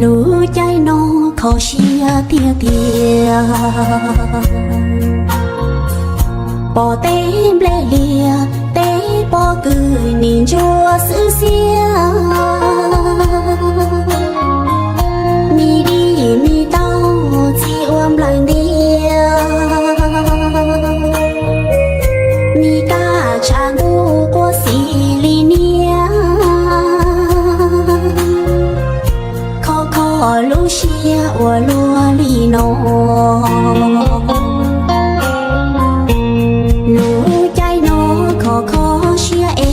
Lub caij no kho siab tiag tiag, pom tej nplej liag, tej pob kws nim ntsuab xwb xiab, mi dib mi taug txi ua nplawm ntiag, mi kaj tshav ntuj quaj xis li niab. Kho kho lub siab ua luaj li no, lub caij no kho kho siab es,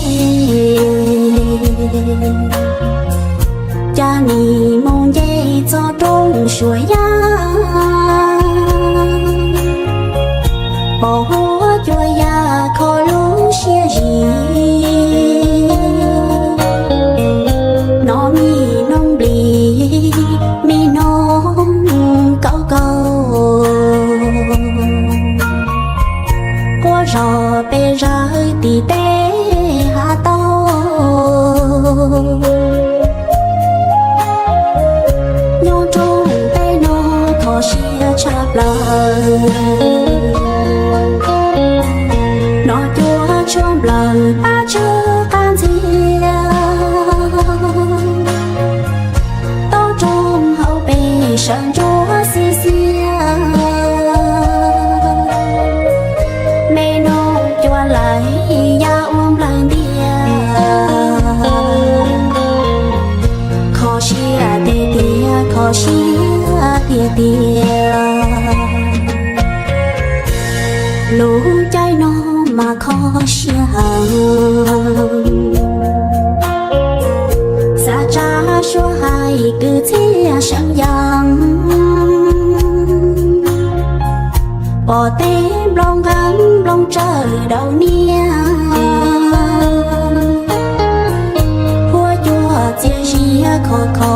cas nim mus nce txog rooj Suav Yaj, pom huab cua ya kho lub siab zis, hnov mi noog nplig mi noog kaub kaug, quaj zog pes zawg tim tej hav tauj. Nyob rooj teb no kho siab tshaj plaws, hnov cua tshuab nplawm pab tsawg qab ntxiag, toj rooj hauv pes sawv ntsuab xib xiab, me noog cua lawm ya ua nplawm ntiag. Kho siab tiag tiag, kho siab tiag tiag, lub caij no mas kho siab heev. Xav tsa suab hais kwv txhiaj seev yees, pom tej nplooj nqeeb nplooj tsawm daus niab, huab cua txias zias kho kho